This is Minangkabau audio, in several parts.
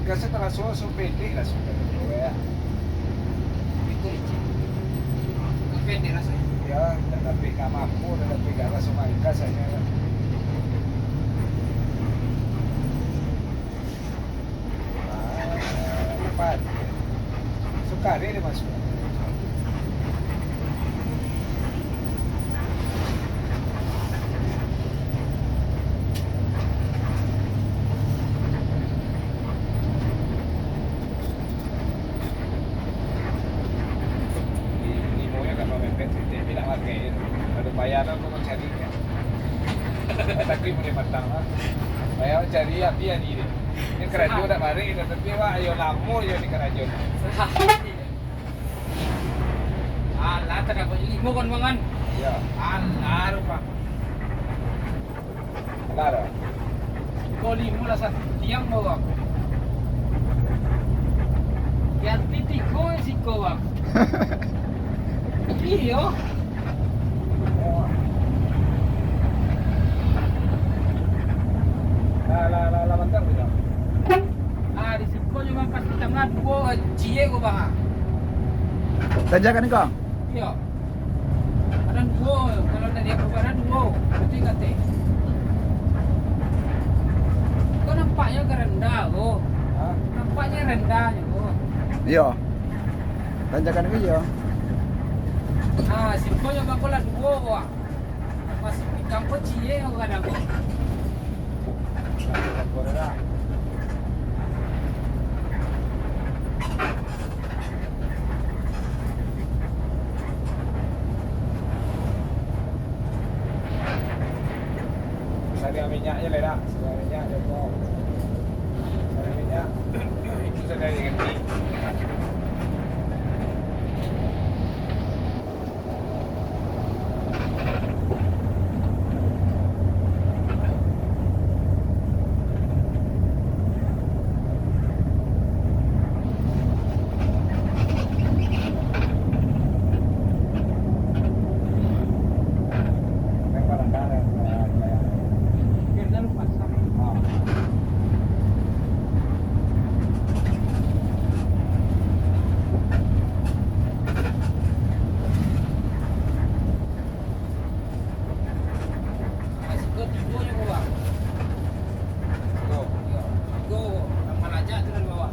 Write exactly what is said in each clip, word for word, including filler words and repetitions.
Biaso taraso, raso pendek lah, sudah tu, ya. Itu licin. Pendek rasanya. Ya, tak tapi ka mampu, tak tapi ka raso mangkas saja. Ah, lepas. Suka dia, dia masuk. Di, di moyo kan mamepet, tapi nak pakai je. Kalau bayar tu, aku mau cari kan. Tapi boleh matang lah. Bayar cari api hari ni. Ni karajo dak barek, tapi awak ayo lamo je ni karajo. Alah, tadapek limo kon mangan. Iya. Alah, rupa. Alah, dah. Kau limo lah satiang bawa aku. Ganti tigo siko, Bang. Iyo. Lah, lah, lah, lah, mantap tu, Bang. Ah, di siko nyo, Bang, pas di tangah duo, ciek ko, Bang, ah. Tanjakan iko? Iyo. Kadang duo, kalau nak lihat badan duo, berarti katek. Kok nampaknyo ka randah ko? Hah? Nampaknyo randahnyo ko. Iyo. Tanjakan ko iyo. Ah, siko nyo bangko lah duo, wah. Masih pikam ko ciek ko kadang ko. Sari minyak je lah, dah. Sari minyak je, kok. Sari minyak. Itu sari ganti. Masih ko tigo nyo, Bang. Tigo. Iyo, tigo. Nan malajak tu dari bawah.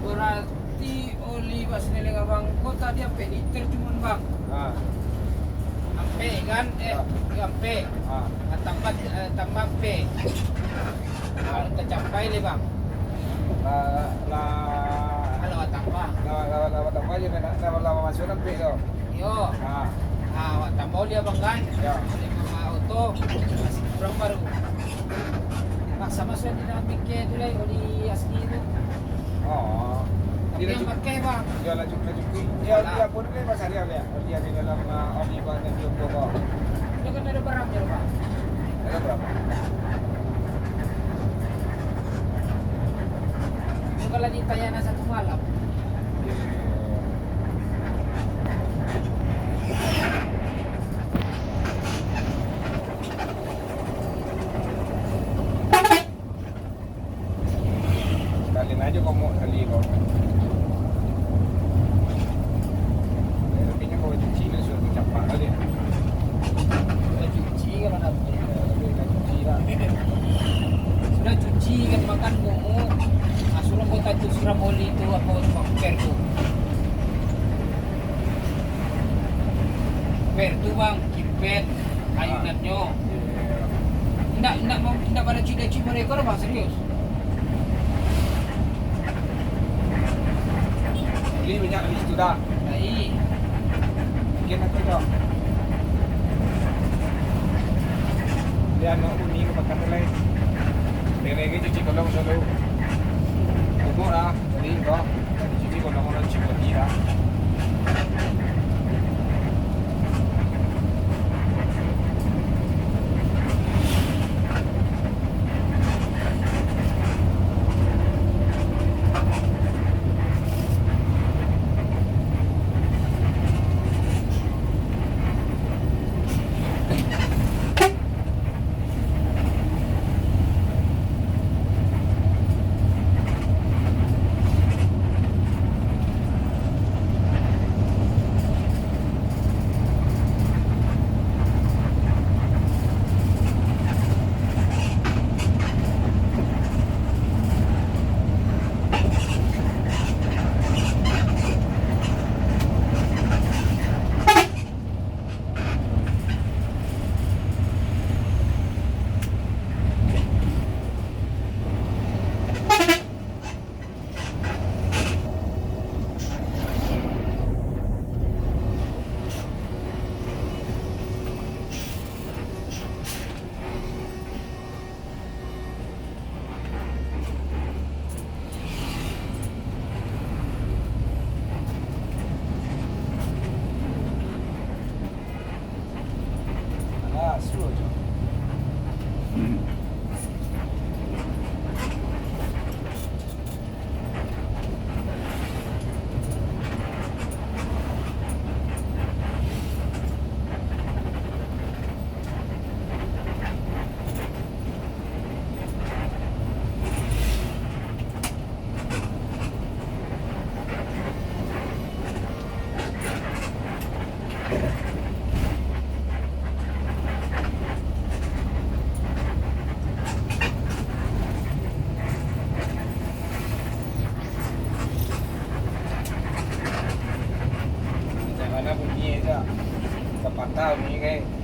Berarti oli bak sinileng abang ko tadi ampek liter cuman, Bang? Ah. Ampek kan? Eh, ah, iyo ampek. Ah. Ah, tambah, eh, tambah ampek. Ah, tacapai lai, Bang. Lah, lah. Kalau tambah. Lah, lah, lah, tambah je, nak, nak, lah, masuk ampek tu. Iyo. Ah. Ah, awak tambah oli abang kan? Iyo. Oli mama oto, masih kurang baru. Paksa masuak dinamik ke tu lai, oli asli tu. Oh. Tapi nan pakai, Bang. Iyo, lah cukuik, lah cukuik. Iyo, alah. Oli apo tu lai, Mas Arya, yo? Oli nan di dalam, ah, oli ban nan di opo ko? Itu kan ado baramnyo, Bang. Ado baramo? Itu kalau ditanya nak satu malam. Iyo, iyo, iyo. Sekalian aja kau mau kali kau. Ya, tapi nyo kau cuci lah, suruh kau capak aja. Sudah cuci kan, ada apa? Ya, tapi nak cuci lah. Sudah cuci kan, makan kau. Ah, suruh kau tatu suram oli tu, apa tu, Bang? Per tu. Per tu, Bang, kiper. Ayunannyo. Indak, indak mau, indak baracuik-racuik mereka doh, Bang, serius. Beli minyak di situ dah. Baik. Dia nak tu, Cok. Dia anak bunyi ke makan tu, lai. Dia lagi cuci kolong dulu. Bubuk lah. Jadi, kau cuci kolong, orang cuci kopi lah. Alah, suruh je. Hmm. Janganlah bunyi aja. Patah bunyi, kan.